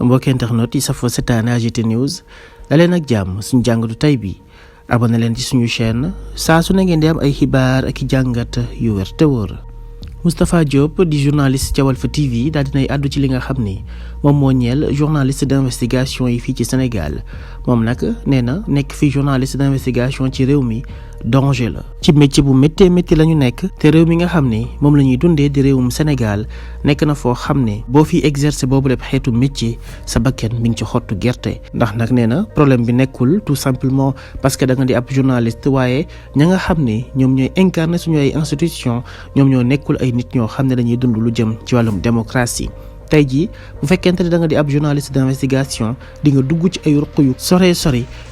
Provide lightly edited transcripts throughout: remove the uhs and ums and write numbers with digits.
mbokki internet yi safoo seetaan AGT News daleen ak jàmm suñu jàngatu tey bi abonné leen ci suñu chaîne saa su ne ngeen di am ay xibaar ak i jàngat yu wér te wóor. Moustapha Diop di journaliste ca Walf TV daal dinay àddu ci li nga xam ni moom moo ñeel journaliste d'investigation yi fii ci Sénégal moom nag nee na nekk fii journaliste d'investigation ci réew mi danger la ci métier bu méttee métti la ñu nekk te réew mi nga xam ne moom la ñuy dundee di réewum Sénégal nekk na foo xam ne boo fi exercer boobu lépp xeetu métier sa bakken mi ngi ci xottu gerte ndax nag nee na problème bi nekkul tout simplement parce que da nga di ab journaliste waaye ña nga xam ne ñoom ñooy incarner suñu ay institution ñoom ñoo nekkul ay nit ñoo xam ne dañuy dund lu jëm ci wàllum démocratie. tey jii bu fekkente ne da nga di ab journaliste d'investigation di nga dugg ci ay ruq yu sore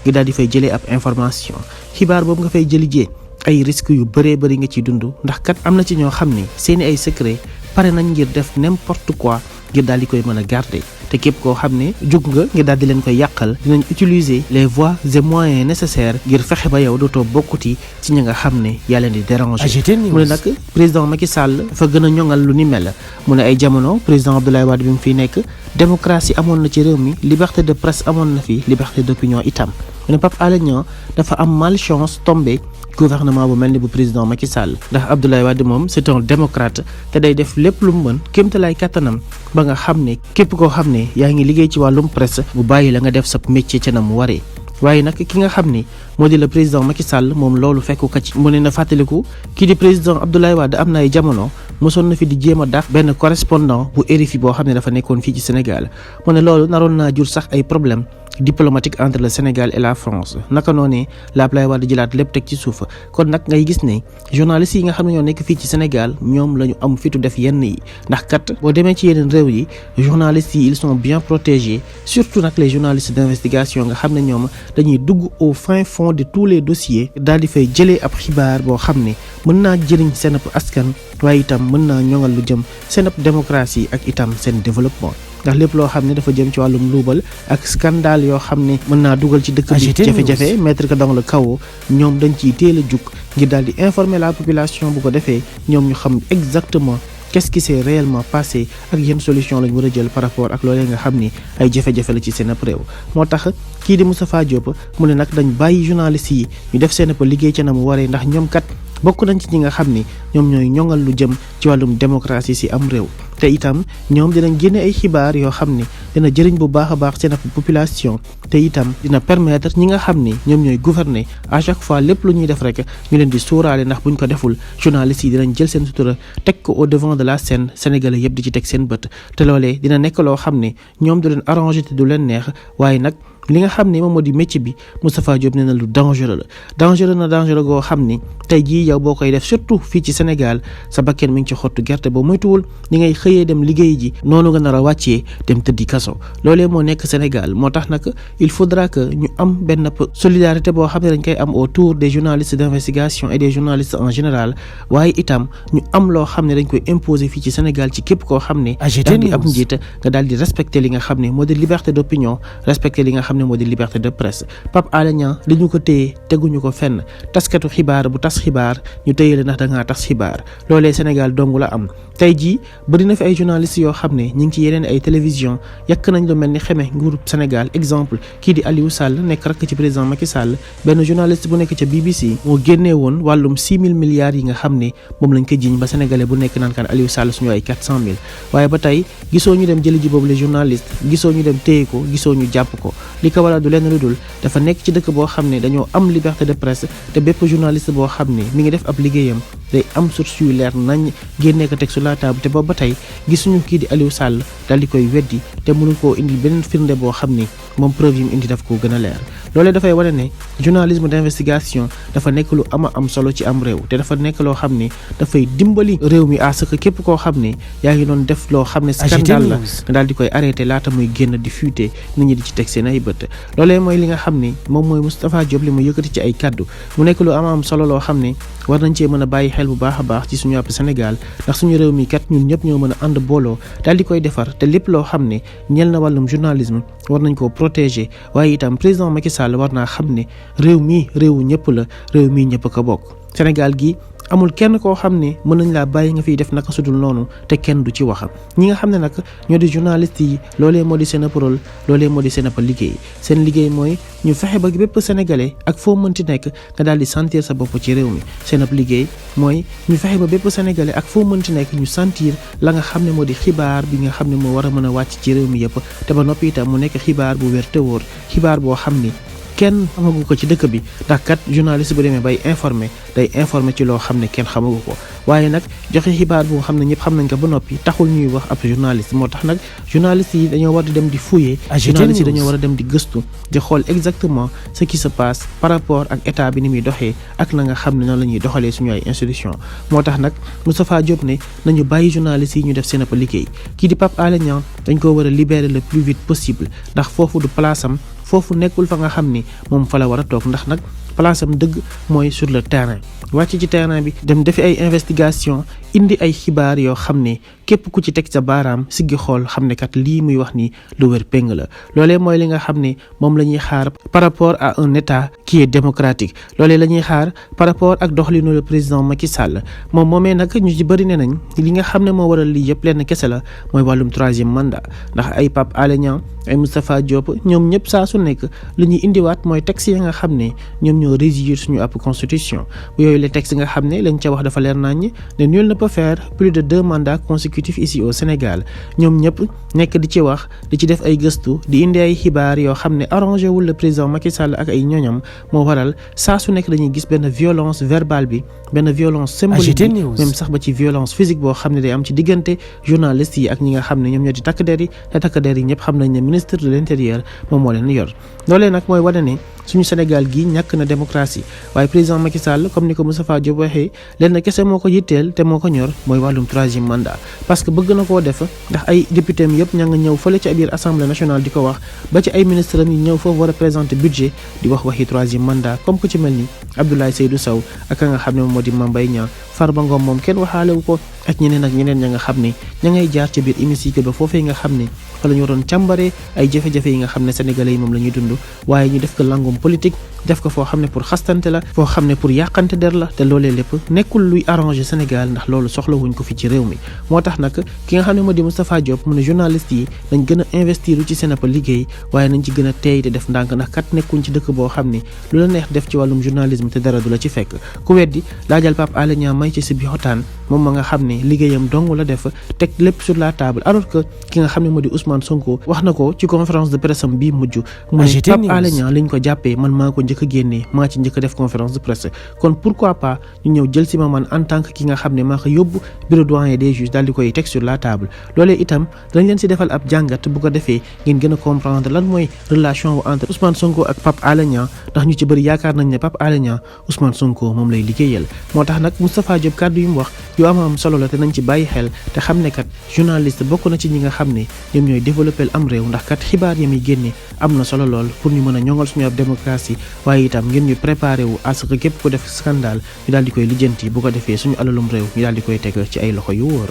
nga daal di fay jëlee ab information xibaar boobu nga fay jëlijee ay risques yu bëree bëri nga ciy dund ndax kat am na ci ñoo xam ne seeni ay secret pare nañ ngir def n'importe quoi ngir daal di koy mën a garder te képp koo xam ne jug nga ngir daal di leen koy yàqal dinañ utiliser les voies et moyens nécessaires ngir fexe ba yow dootoo bokkuti ci ñi nga xam ne yaa leen di déranger. mu ne nag président Macky Sall dafa gën a ñoŋal lu ni mel mu ne ay jamono président Abdoulaye Wade bi mu fiy nekk démocratie amoon na ci réew mi liberté de presse amoon na fi liberté d'opinion itam mu ne Pape Alé Niang dafa am malchance tombé gouvernement bu mel ni bu président Macky Sall ndax Abdoulaye Wade moom c'est un démocrate te day def lépp lu mu mën kéemtalaay kattanam ba nga xam ne képp koo xam ne yaa ngi liggéey ci wàllum presse bu bàyyi la nga def sa métier ca na mu waree. waaye nag ki nga xam ni moo di le président Macky Sall moom loolu fekku ko ci mu ne na fàttaliku kii di président Abdoulaye Wade am na ay jamono mosoon na fi di jéem a dàq benn correspondant bu RFI boo xam ne dafa nekkoon fii ci Sénégal mu ne loolu naroon naa jur sax ay problème diplomatique entre le Sénégal et la France naka noonu la Abdoulaye Wade jëlaat lépp teg ci suuf kon nag ngay gis ne journalistes yi nga xam ne ñoo nekk fii ci Sénégal ñoom la ñu am fitu def yenn yi ndax kat boo demee ci yeneen réew yi journalistes yi ils sont bien protégés surtout nag les journalistes d'investigation nga xam ne ñoom dañuy dugg au fin fond de tous les dossiers daal di fay jëlee ab xibaar boo xam ne mën naa jëriñ seen askan waaye itam mën naa ñoŋal lu jëm seen démocratie ak itam seen développement. ndax lépp loo xam ne dafa jëm ci wàllum luubal ak scandale yoo xam ne mën naa dugal ci dëkk bi jafe-jafe mettre que dans le chaos ñoom dañ ciy teel a jug ngir daal di informer la population bu ko defee ñoom ñu xam exactement qu'est-ce qui s'est réellement passé ak yenn solution lañ war a jël par rapport ak loolee nga xam ni ay jafe-jafe la ci seen ab réew moo tax kii di Moustapha Diop mu ne nag dañ bàyyi journalistes yi ñu def seen liggéey ca na mu waree ndax ñoom kat bokk nañ ci ñi nga xam ni ñoom ñooy ñoŋal lu jëm ci wàllum démocratie ci am réew te itam ñoom dinañ génne ay xibaar yoo xam ni dina jëriñ bu baax a baax seen population te itam dina permettre ñi nga xam ni ñoom ñooy gouverner à chaque fois lépp lu ñuy def rek ñu leen di sóoraale ndax buñ ko deful journalistes yi dinañ jël seen sutura teg ko au devant de la scène sénégalais yëpp di ci teg seen bët te loolee dina nekk loo xam ne ñoom du leen arrangé te du leen neex waaye nag li nga xam ne moom moo di métier bi Moustapha Diop nee na lu dangereux goo xam ni tey jii yow boo koy def surtout fii ci Sénégal sa bakken mi ngi ci xottu gerte boo moytuwul ni ngay xëyee dem liggéey ji noonu nga nar a wàccee dem tëddi kaso loolee moo nekk Sénégal moo tax nag il faudra que ñu am benn solidarité boo xam ne dañ koy am autour des journalistes d'investigation et des journalistes en général waaye itam ñu am loo xam ne dañ koy imposer fii ci Sénégal ci képp koo xam ne daal di ab njiit nga daal di respecter li nga xam ne moo di liberté d'opinion respecter li nga xam ne moo di liberté de presse. Pape Alé Niang li ñu ko téye teguñu ko fenn taskatu xibaar bu tas xibaar ñu téye la ndax da ngaa tas xibaar loolee Sénégal dong la am tey jii bëri na fi ay journalistes yoo xam ne ñu ngi ci yeneen ay télévision yàq nañ lu mel ni xeme nguurub Sénégal exemple kii di Aliou Sall nekk rakk ci président Macky Sall benn journaliste bu nekk ca BBC moo génnee woon wàllum 6 000 milliards yi nga xam ne moom lañ ko jiiñ ba sénégalais bu nekk naan kan Aliou Sall suñu ay 400 000 waaye ba tey gisoo ñu dem jëli ji boobu les journalistes gisoo ñu dem téye ko gisoo ñu jàpp ko li ko waral du lenn lu dul dafa nekk ci dëkk boo xam ne dañoo am liberté de presse te bépp journaliste boo xam ne mi ngi def ab liggéeyam day am source yu leer nañ génnee ko teg sur la table te boobu ba tey gisuñu kii di Aliou Sall daal di koy weddi te mënu koo indi beneen firnde boo xam ni moom preuve yi mu indi daf koo gën a leer loolee dafay wane ne journalisme d'investigation dafa nekk lu am solo ci am réew te dafa nekk loo xam ne dafay dimbali réew mi à ce que képp koo xam ne yaa ngi doon def loo xam ne scandale la nga daal di koy arrêté laata muy génn di fuité nit ñi di ci teg seen ay bët loolee mooy li nga xam ne moom mooy Moustapha Diop li mu yëkkati ci ay kaddu mu nekk lu am solo loo xam ne war nañ cee mën a bàyyi xel bu baax a baax ci suñu àpp Sénégal ndax suñu réew mi kat ñun ñëpp ñoo mën a ànd booloo daal di koy defar te lépp loo xam ne ñeel na wàllum journalisme war nañ koo protéger waaye itam président Macky Sall war naa xam ne réew mi réewu ñëpp la réew mi ñëpp ko bokk Sénégal gi amul kenn koo xam ne mën nañ laa bàyyi nga fiy def naka sudul noonu te kenn du ci wax ñi nga xam ne nag ñoo di journaliste yi loolee moo di seen ab rôle loolee moo di seen ab liggéey seen liggéey mooy ñu fexe ba bépp sénégalais ak foo mënti nekk nga daal di sentir sa bopp ci réew mi seen ab liggéey mooy ñu fexe ba bépp sénégalais ak foo mënti nekk ñu sentir la nga xam ne moo di xibaar bi nga xam ne moo war a mën a wàcc ci réew mi yëpp te ba noppi itam mu nekk xibaar bu wér te wóor xibaar boo xam ni kenn xamagu ko ci dëkk bi ndax kat journaliste bu demee bay informé day informé ci loo xam ne kenn xamagu ko waaye nag joxe xibaar bu nga xam ne ñëpp xam nañ ko ba noppi taxul ñuy wax ab journaliste moo tax nag journaliste yi dañoo war di dem di fouiller journaliste yi dañoo war a dem di gëstu di xool exactement ce qui se passe par rapport ak état bi ni muy doxee ak na nga xam ne noonu la ñuy doxalee suñu ay institution moo tax nag Moustapha Diop ne nañu bàyyi journaliste yi ñu def seen ab liggéey kii di Pape Alé Niang dañ ko war a libérer le plus vite possible ndax foofu du place am foofu nekkul fa nga xam ni moom fa la war a toog ndax nag place am dëgg mooy sur le terrain wàcc ci terrain bi dem defi ay investigation indi ay xibaar yoo xam ne képp ku ci teg sa baaraam siggi xool xam ne kat lii muy wax ni lu wér péng la loolee mooy li nga xam ne moom la ñuy xaar par rapport à un état qui est démocratique loolee la ñuy xaar par rapport ak doxalinu le président Macky Sall moom moomee nag ñu ci bëri ne nañ li nga xam ne moo waral lii yëpp lenn kese la mooy wàllum 3e mandat ndax ay Pape Alé Niang ay Moustapha Diop ñoom ñëpp saa su nekk li ñuy indiwaat mooy texte yi nga xam ne ñoom ñoo régir suñu ab constitution bu yooyu les textes nga xam ne lañ ca wax dafa leer nañ ne nul ne peut faire plus de 2 mandats consécutifs ici au Sénégal ñoom ñëpp nekk di ci wax di ci def ay gëstu di indi ay xibaar yoo xam ne arrangé wul le président Macky Sall ak ay ñoñam moo waral saa su nekk dañuy gis benn violence verbale bi benn violence symbolique bi même sax ba ci violence physique boo xam ne day am ci diggante journalistes yi ak ñi nga xam ne ñoom ñoo di takk der yi te takk der yi ñëpp xam nañ ne ministre de l'intérieur moom moo leen yor loolee nag mooy wane ne suñu Sénégal gi ñàkk na démocratie waaye président Macky Sall comme ni ko Moustapha Diop waxee lenn kese moo ko yitteel te moo ko ñor mooy wàllum 3e mandat parce que bëgg na koo def ndax ay député am yëpp ña nga ñëw fële ci biir assemblée nationale di ko wax ba ci ay ministre am yi ñëw foofu war a présenter budget di wax waxi 3e mandat comme ku ci mel ni Abdoulaye Seydou Sow ak ka nga xam ne moom moo di Mame Mbaye Niang Farba Ngom moom kenn waxaalewu ko ak ñeneen ña nga xam ne ña ngay jaar ci biir hémicycle ba foofee nga xam ne fa la ñu waroon càmbaree ay jafe-jafe yi nga xam ne sénégalais yi moom la ñuy dund waaye ñu def ko langum politique def ko foo xam ne pour xastante la foo xam ne pour yàqante der la te loolee lépp nekkul luy arranger Sénégal ndax loolu soxla wuñ ko fi ci réew mi moo tax nag ki nga xam ne moo di Moustapha Diop mu ne journaliste yi nañ gën a investir ci seen liggéey waaye nañ ci gën a teey te def ndànk ndax kat nekkuñ ci dëkk boo xam ne lu la neex def ci wàllum journalisme te dara du la ci fekk ku weddi laajal Pape Alé Niang may ci si bi xotaan moom ma nga xam ne liggéeyam dong la def teg lépp sur la table alors que ki nga xam ne moo di Ousmane Sonko wax na ko ci conférence de presse am bii mujj mu ne Pape Alé Niang liñ ko jàppee man maa ko njëkk a génnee maa ci njëkk a def conférence de presse kon pourquoi pas ñu ñëw jël si ma man en tant que ki nga xam ne maa ko yóbbu bureau doyen des juges daal di koy teg sur la table loolee itam dañ leen si defal ab jàngat bu ko defee ngeen gën a comprendre lan mooy relation bu entre Ousmane Sonko ak Pape Alé Niang ndax ñu ci bëri yaakaar nañ ne Pape Alé Niang Ousmane Sonko moom lay liggéeyal moo tax nag Moustapha Diop kàddu yu mu wax yu am solo la te nañ ci bàyyi xel te xam ne kat journaliste bokk na ci ñi nga xam ne ñoom ñooy développer am réew ndax kat xibaar yi muy génne am na solo lool pour ñu mën a ñoŋal suñu ab démocratie waaye itam ngeen ñu préparé wu à ce que képp ko def scandale ñu daal di koy lijjanti bu ko defee suñu alalum réew ñu daal di koy teg ci ay loxo yu wóor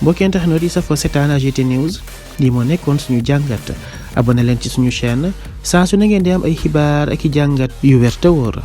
mbokki internet yi safoo seetaan AGT News lii moo nekkoon suñu jàngat abonné leen ci suñu chaîne saa su ne ngeen di am ay xibaar ak i jàngat yu wér te wóor